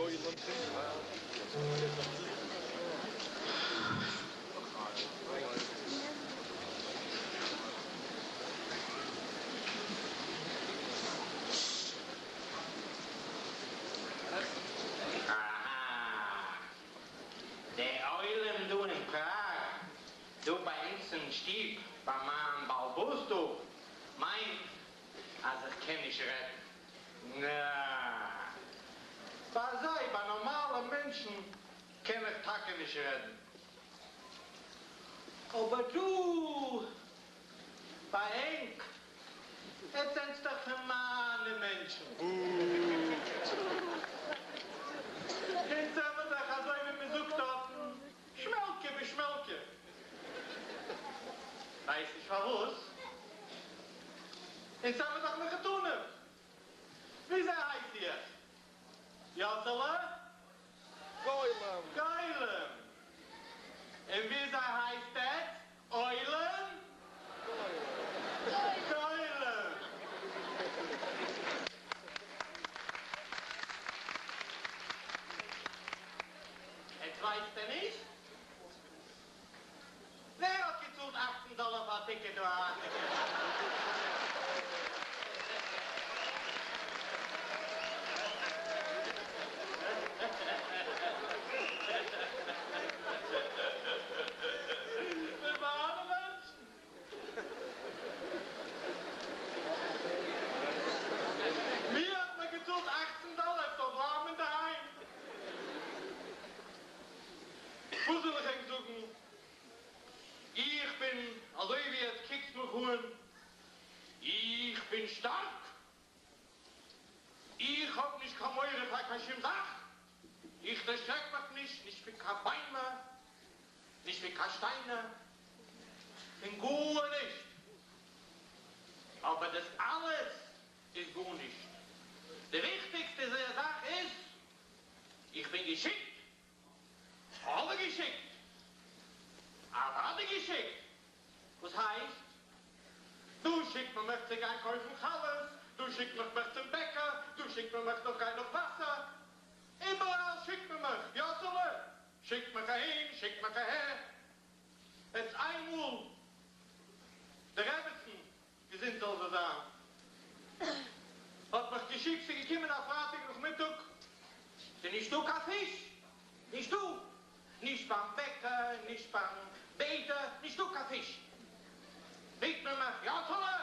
אהא. דער עולם דא אין פראג, דא ביי אונז אין שטוב, ביי מיין בעל הבית דא, מיינט אז איך קען נישט רעדן. נע. ביי זיי, ביי נארמאלע מענטשן, קען איך טאקע נישט רעדן. אבער דא ביי ענק, עטס זענטס דאך פון מיינע מענטשן. אונז זעמער דאך אזוי ווי מען זאגט דארטן, שמעלקע בשמעלקע. ווייס נישט פארוואס. אונז זעמער דאך מחותנים. וויאזוי הייס איך? יאסעלע? גולם. גולם. און וויאזוי הייסט עטס? עולם? גולם. עטס ווייסט דען נישט? ווער האט געצאלט אכצן דאלער פאר א טיקעט דא אריינצוקומען? מיינע מענטשן. מיר האט מען געצאלט אכצן דאלער איך זאל בלייבן אינדערהיים. וואס זאל איך ענק זאגן? איך בין אזוי ווי עטס קוקטס מיך אן, איך בין שטארק, איך האב נישט קיין מורא פאר קיין שום זאך, איך דערשרעק מיך נישט, נישט פון קיין ביימער, נישט פון קיין שטיינער, פון גארנישט, אבער דאס אלעס איז גארנישט, די וויכטיגסטע זאך איז, איך בין געשיקט, אבער געשיקט, אוודאי געשיקט, וואס הייסט? דא שיקט מען מיך צו גיין קויפן חלות, דא שיקט מען מיך צום בעקער, דא שיקט מען מיך נאך גיין נאך וואסער, איבעראל שיקט מען מיך, יאסעלע שיקט מיך אהין, שיקט מיך אהער. עטס איינמאל די רעבעצן, געזונט זאל זי זיין, האט מיך געשיקט, ס'איז געקומען א פרייטאג נאכמיטאג, ס'איז נישטא קיין פיש, נישטא, נישט ביים בעקער, נישט ביים בעדער, נישטא קיין פיש. רופט מען מיך, יאסעלע,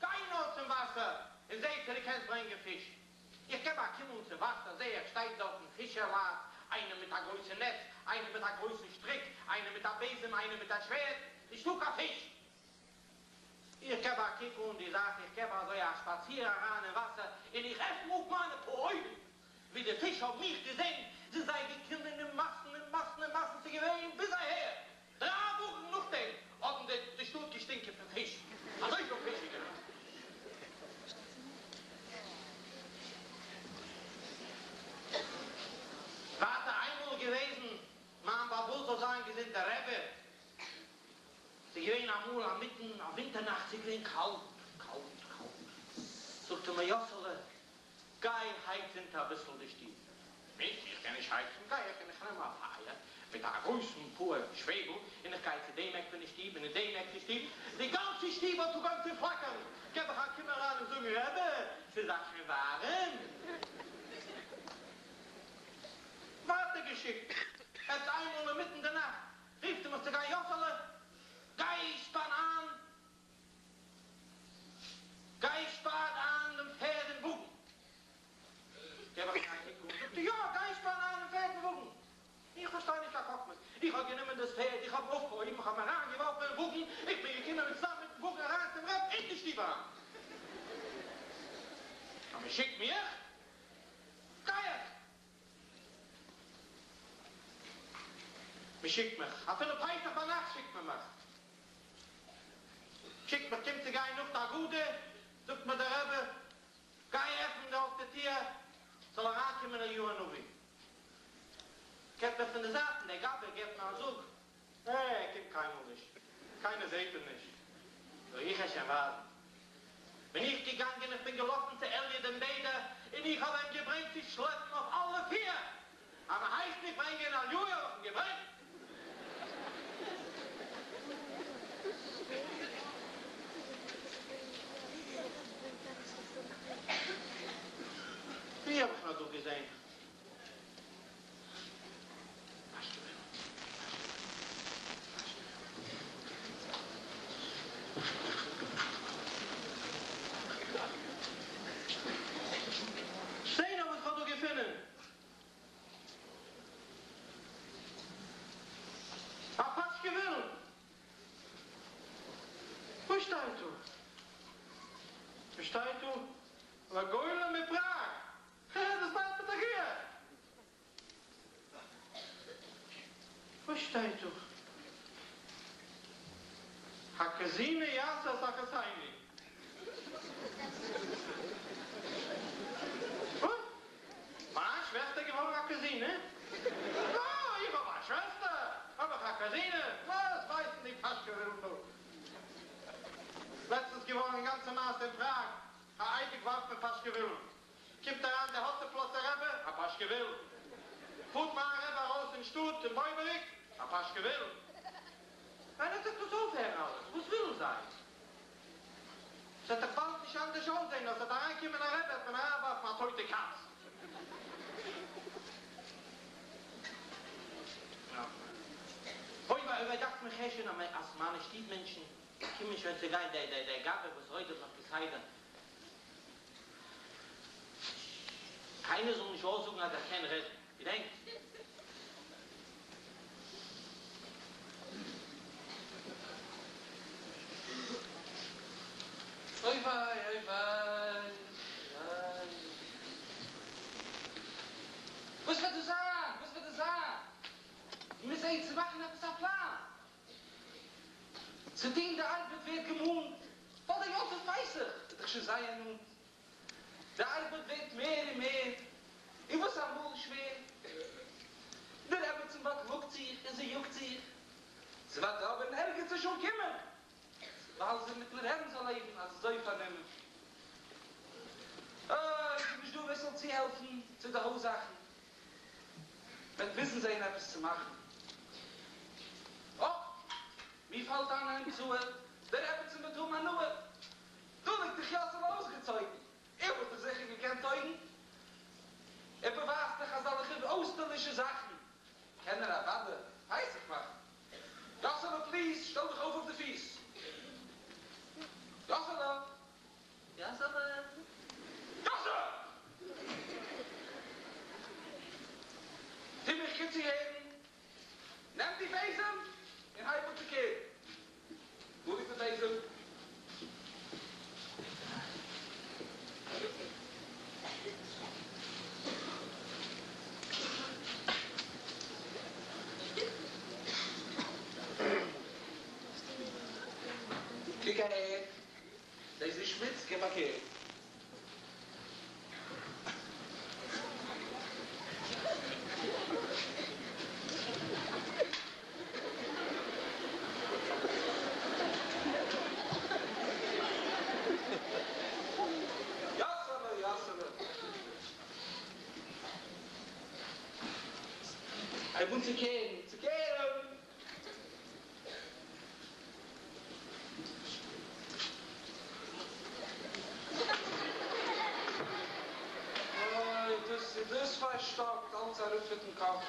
גיי נאר צום וואסער און זע צו דו קענסט ברענגען פיש. איך געב א קום אן צום וואסער, זע איך שטייט דארטן פישערלייט, איינער מיט א גרויסע נעץ, איינער מיט א גרויסן שטריק, איינער מיט א בעזעם, איינער מיט א שווערד, נישטא קיין פיש. איך געב א קוק אן די זאך, איך געב אזוי א שפאציר אריין אין וואסער, און איך עפן אויף מיינע פאר אויגן, ווי די פיש האבן מיך געזען, זענען זיי געקומען אין מאסן און מאסן און מאסן, ס'איז געווען ביז אהער. דריי וואכן נאכדעם האט אין די שטאט געשטינקען פון פיש, אזויפיל פיש איז געווען. ווייטער איינמאל געוועזן, מיין בעל הבית זאל זיין געזונט דער רבי, ס'איז געווען אמאל א מיטן א ווינטער נאכט, ס'איז געווען קאלט, קאלט, קאלט, זאגט ער מיר יאסעלע, גיי הייץ אונטער אביסל די שטוב. נישט, איך קען נישט הייצן, גיי איך און איך נעם א פייער מיט א גרויסן פאר שוועבל און איך גיי צו דעם עק פון די שטוב און אין דעם עק פון שטוב, די גאנצע שטוב האט אנגעהויבן צו פלאקערן, געב איך א קום אריין און זאג רבי, ס'איז אייך שוין ווארעם? ווייטער געשיקט, עפעס איינמאל אינמיטן די נאכט רופט ער מיך צו גיין, יאסעלע, גיי שפאן איין גיי שפאן איין דעם פערד און וואגן. געב איך אים א קוק אן, זאגט ער, יא, גיי שפאן איין דעם פערד און וואגן. איך פארשטיי נישט קיין חכמות. איך האב גענומען דאס פערד, איך האב אויפגעהויבן, איך האב אים אריינגעווארפן אין וואגן, איך בין געקומען מיט צוזאמען מיטן וואגן אריין צום רב אין די שטוב אריין. אז מען שיקט מיך, גיי איך. מען שיקט מיך, אפילו פסח ביינאכט שיקט מען מיך. שיקט מיך קומט צו גיין נאך די הגדה, זאגט מיר דער רבי, גיי עפן אויף די טיר, ס'זאל אריינקומען אליהו הנביא. געבט מיר פון די זייטן, דער גבאי געבט מיר א זאג, אה, ער קומט קיינמאל נישט, קיינער זעט אים נישט, זאל איך עס שוין ווייזן. בין איך געגאנגען, איך בין געלאפן צו אלי' דעם בעדער, און איך האב אים געברענגט צו שלעפן אויף אלע פיר. אז מען הייסט מיך ברענגען אליהו האב איך אים געברענגט. ווי האב איך נאר דא געזען? זע נאר וואס כ'האב דא געפונען. א פאשקעוויל! וואס שטייט דא? וואס שטייט דא? לגולם מפראג! הע הע דאס מיינט מען דאך איך! וואס שטייט דא? הקזינו יעשה את אחותינו. וואס? מיין שוועסטער געווארן א קוזינע? יא, איך האב א שוועסטער, האב איך א קוזינע, וואס ווייסן די פאשקעווילן דא? לעצטנס געווארן א גאנצע מעשה אין פראג, א אייביג ווארפט מען פאשקעווילן, קומט אריין דער האצעפלאצער רבי, א פאשקעוויל. פארט מיין רבי ארויס אין שטאט אין בויבעריק, א פאשקעוויל. ווען וועט זיך דאס אויפהערן אלעס? וואס ווילן זיי? ס'וועט דאך באלד נישט אנדערש אויסזען, אז ס'וועט אריינקומען א רבי וועט מען אריינווארפן א טויטע קאץ. אוי וויי אוי וויי דאכט מיר כ'הער שוין אז מיינע שטוב מענטשן קומען שוין צו גיין, דער דער דער גבאי וואס רודפ'ט מיך כסדר. קיינער זאל נישט אויסזאגן אז ער קען רעדן, געדענקט? אוי וויי אוי וויי וויי. וואס וועט דא זיין? וואס וועט דא זיין? מ'מוז זעהן צו מאכן עפעס א פלאן. צו טון די ארבעט ווערט געמאנט, ווייל דער יום טוב פסח איז דאך שוין זייער נאנט. די ארבעט ווערט מער און מער, און וואס אמאל שווער. די רעבעצן באקלאגט זיך און זי יאגט זיך, זי וועט אבער אין ערגעץ נישט אנקומען, ווייל זי מיטן רעבן זאל לעבן אזוי פארנומען. אוי, ס'איז נישט דא ווער ס'זאל צוהעלפן צו די הויז זאכן. מ'וועט מוזן זען עפעס צו מאכן. אה! מיר פאלט איין אן המצאה, די רעבעצן וועט האבן הנאה. דא ליגט דאך יאסעלע אויסגעצויגן, ער וואלט דאך זיכער געקענט טויגן. ער באווייזט דאך אזאלכע אויסטערלישע זאכן, קען ער אוודאי פסח מאכן. יאסעלע פליז שטעל דיך אויף אויף די פיס. יאסעלע! יאסעלע! יאסעלע! טו מיך גוט צוהערן, נעם די בעזעם און הייב אן צו קערן. דא ליגט די בעזעם. קוק אהער. דאס איז שמוץ, גיב א קער. יאסעלע, יאסעלע. הייב אן צו קערן, צו קערן. אוי, דאס איז דאס פארשטאפט אלץ אראפ מיטן קאפ.